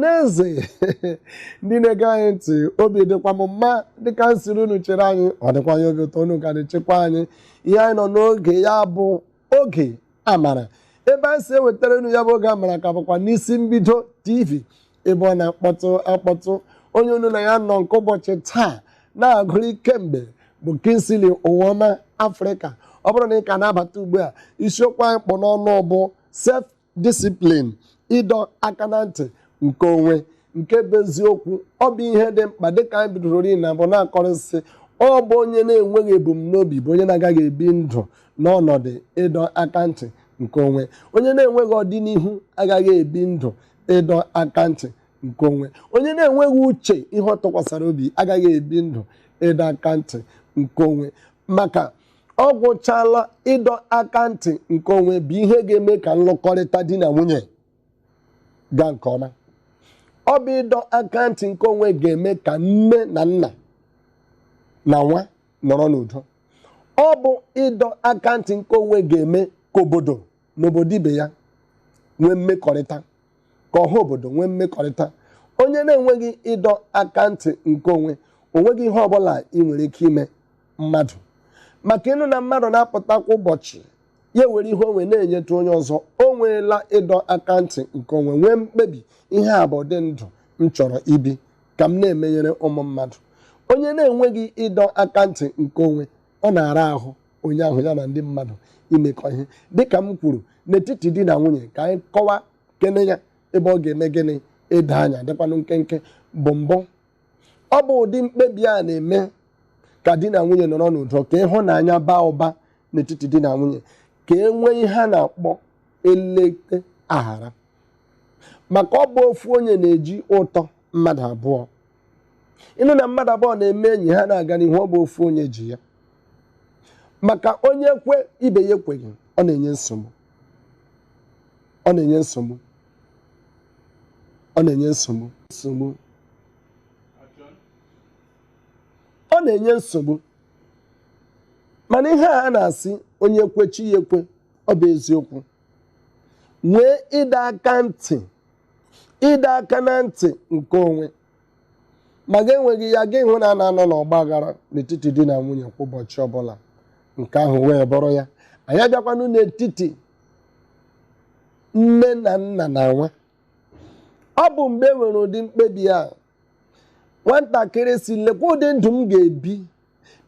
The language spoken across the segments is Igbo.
Na eze ndị na-ege anyị ntị, obi dịkwa m mma dịka m siri unu chere anyị, ọ dịkwa anyị obi ụtọ unu ka na-echekwa anyị. Ihe anyị nọ n'oge ya bụ Oge Amara. Ebe anyị si ewetara unu ya bụ Oge Amara ka bụkwa n'Isi Mbido TV, ebe ọ na-akpọtụ akpọtụ. Onye unu na ya nọ nke ụbọchị taa na-agụrụ kemgbe bụ Kingsley Ụwaọma Afrịka. Ọ bụrụ na ị ka na-abata ugbu a, isiokwu anyị kpụ n'ọnụ bụ self discipline, ịdọ aka na ntị nke onwe. Nke bụ eziokwu, ọ bụ ihe dị mkpa dịka anyị bidoro na mbụ na-akọrịsị, ọ bụ onye na-enweghị ebumnobi bụ onye na-agaghị ebi ndụ n'ọnọdụ ịdọ aka ntị nke onwe. Onye na-enweghị ọdịnihu agaghị ebi ndụ ịdọ aka ntị nke onwe. Onye na-enweghị uche ihe ọ tụkwasara obi agaghị ebi ndụ ịdọ aka ntị nke onwe. Maka ọ gwụchala, ịdọ aka ntị nke onwe bụ ihe ga-eme ka nlụkọrịta di na nwunye gaa nke ọma. Ọ bụ ịdọ aka ntị nke onwe ga-eme ka nne na nna na nwa nọrọ n'udo. Ọ bụ ịdọ aka ntị nke onwe ga-eme ka obodo na obodo ibe ya nwee mmekọrịta, ka ọha obodo nwee mmekọrịta. Onye na-enweghị ịdọ aka ntị nke onwe, onweghị ihe ọbụla ị nwere ike ime mmadụ. Maka ịnụ na mmadụ na-apụta kwa ụbọchị, ya were ihe onwe na-enyetụ onye ọzọ, o nweela ịdọ aka ntị nke onwe, nwee mkpebi, ihe a bụ ụdị ndụ m chọrọ ibi ka m na-emenyere ụmụ mmadụ. Onye na-enweghị ịdọ aka ntị nke onwe, ọ na-ara ahụ onye ahụ ya na ndị mmadụ imekọ ihe. Dịka m kwuru, n'etiti di na nwunye, ka anyị kọwa kene ya ebe ọ ga-eme gịnị ịda anya dịkwanụ nkenke bụ mbụ. Ọ bụ ụdị mkpebi a na-eme ka di na nwunye nọrọ n'udo, ka ịhụnanya baa ụba n'etiti di na nwunye, ka e nwee ihe a na-akpọ elete aghara. Maka ọ bụ ofu onye na-eji ụtọ mmadụ abụọ. Ịnụ na mmadụ abụọ na-eme enyi ha na-aga n'ihu, ọ bụ ofu onye ji ya. Maka onye kwe, ibe ya ekweghị, ọ na-enye nsogbu, ọ na-enye nsogbu, ọ na-enye nsogbu nsogbu, ọ na-enye nsogbu. Mana ihe a na-asị onye kwe, chi ya ekwe, ọ bụ eziokwu. Nwee ịdọ aka ntị, ịdọ aka na ntị nke onwe. Ma gị enweghị ya, gị hụ na a na-anọ n'ọgba aghara n'etiti di na nwunye kwa ụbọchị ọbụla. Nke ahụ wee bụrụ ya. Anyị abịakwanụ n'etiti nne na nna na nwa. Ọ bụ mgbe e nwere ụdị mkpebi a, nwatakịrị si, lekwa ụdị ndụ m ga-ebi.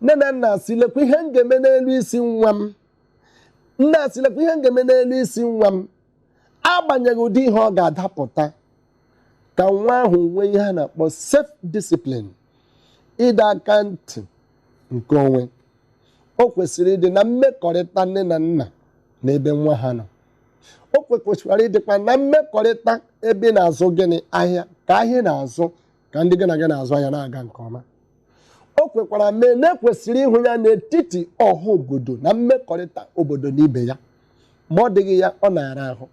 Nne na nna si, lekwa ihe m ga-eme n'elu isi nwa m. Nne asị, lekwa ihe m ga-eme n'elu isi nwa m. Agbanyeghị ụdị ihe ọ ga-adapụta, ka nwa ahụ nwee ihe a na-akpọ self discipline, ịdọ aka ntị nke onwe. O kwesịrị ịdị na mmekọrịta nne na nna na ebe nwa ha nọ. O kwesịkwara ịdịkwa na mmekọrịta ebe ị na-azụ gịnị ahịa, ka ahịa na-azụ, ka ndị gị na gị na-azụ ahịa na-aga nke ọma. O kwekwara mee na ekwesịrị ịhụ ya n'etiti ọha obodo na mmekọrịta obodo na ibe ya. Ma ọ dịghị ya, ọ na-ara ahụ.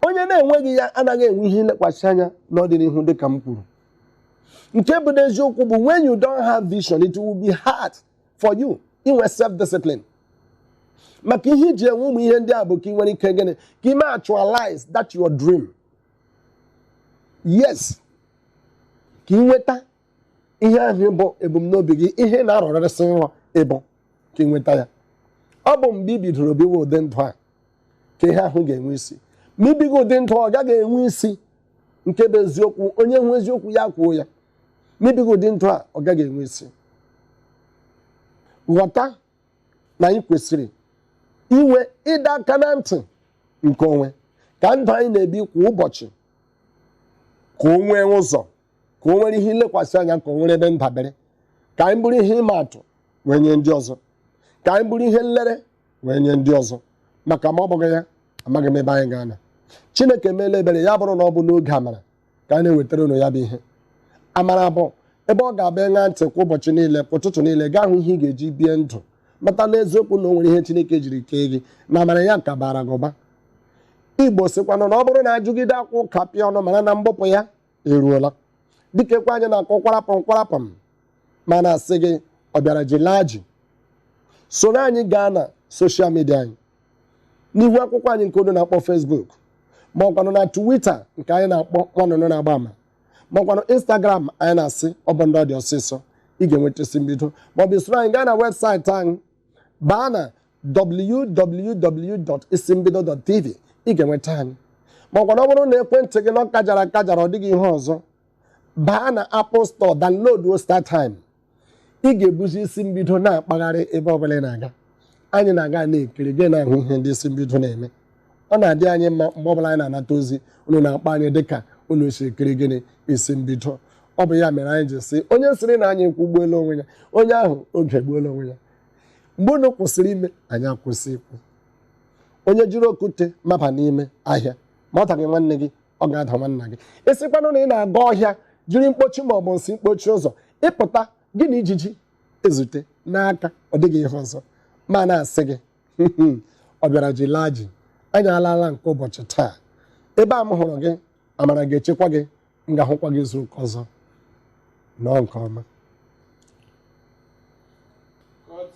Onye na-enweghị ya anaghị enwe ihe nlekwasị anya n'ọdịnihu. Dịka m kwuru, nke bụ n'eziokwu bụ, when you don't have vision, it will be hard for you inwe self discipline. Maka ihe iji enwe ụmụ ihe ndị a bụ ka ị nwere ike gịnị, ka ime actualize that your dream. Yes, ka ị nweta ihe ahụ bụ ebumnobi gị, ihe na-arọrịsị nrọ ịbụ, ka ị nweta ya. Ọ bụ mgbe ị bidoro biwe ụdị ndụ a ka ihe ahụ ga-enwe isi. Ma ibighị ụdị ndụ, ọ gaghị enwe isi. Nke bụ eziokwu, onye nwe eziokwu ya kwuo ya. Ma ibighị ụdị ndụ a, ọ gaghị enwe isi. Ghọta na anyị kwesịrị inwe ịdọ aka na ntị nke onwe, ka ndụ anyị na-ebi kwa ụbọchị ka o nwee ụzọ, ka o nwere ihe nlekwasị anya, ka o nwere ebe ndabere, ka anyị bụrụ ihe ịma atụ wee nye ndị ọzọ, ka anyị bụrụ ihe nlere wee nye ndị ọzọ. Maka ma ọ bụghị ya, amaghị m ebe anyị ga-ana. Chineke meela ebere, ya bụrụ na ọ bụ n'oge amara ka anyị na-ewetara unu ya bụ ihe. Amara bụ ebe ọ ga-abịa ṅaa ntị kwa ụbọchị niile, kwa ụtụtụ niile, gaa hụ ihe ị ga-eji bie ndụ, mata n'eziokwu na o nwere ihe Chineke jiri kee gị, na amara ya ka bara gị ụba. Igbo sịkwanụ na ọ bụrụ na ajụgide akwụ ụka pịa ọnụ, mara na mgbupụ ya eruola. Dịka ekwe anyị na-akụ kwarapụm kwarapụm, ma na-asị gị, ọ bịara ji laa ji. Soro anyị gaa na social media anyị, n'ihu akwụkwọ anyị nke unu na-akpọ Facebook, ma ọkwanụ na Twitter nke anyị na-akpọ Nwanụnụ Na-agba Ama. Maọkwanụ Instagram anyị na-asị ọ bụ ndị ọ dị ọsịsọ, ị ga-enweta isi mbido. Maọbụ isoro anyị gaa na webụsaịtị anyị, baa na www.isimbido.tv, ị ga-enweta anyị. Maọkwanụ ọ bụrụ na ekwentị gị na ọ kajara akajara, ọ dịghị ihe ọzọ, baa na Apple Store, download StarTime, ị ga-ebuzi isi mbido na-akpagharị ebe ọbụla ị na-aga. Anyị na-aga na-ekiri gị na-ahụ ihe ndị isi mbido na-eme. Ọ na-adị anyị mma mgbe ọbụla anyị na-anata ozi unu na-akpọ anyị dịka unu si ekiri gịnị isi mbido. Ọ bụ ya mere anyị ji sị onye sịrị na anyị ekwugbuola onwe ya, onye ahụ oge egbuola onwe ya. Mgbe unu kwụsịrị ime, anyị akwụsị ikwu. Onye jiri okwute maba n'ime ahịa, ma ọ daghị nwanne gị, ọ ga-ada nwanna gị. Ịsịkwanụ na ị na-aga ọhịa jiri mkpochi ma ọ bụ nsị mkpochi ụzọ, ịpụta gị na ijiji ezute n'aka, ọ dịghị ihe ọzọ ma na-asị gị ọ bịara ji laa ji. Anyị alaala nke ụbọchị taa. Ebe a m hụrụ gị, amara ga-echekwa gị, m ga-ahụkwa gị izu ụka ọzọ. Nọọ nke ọma. Cut.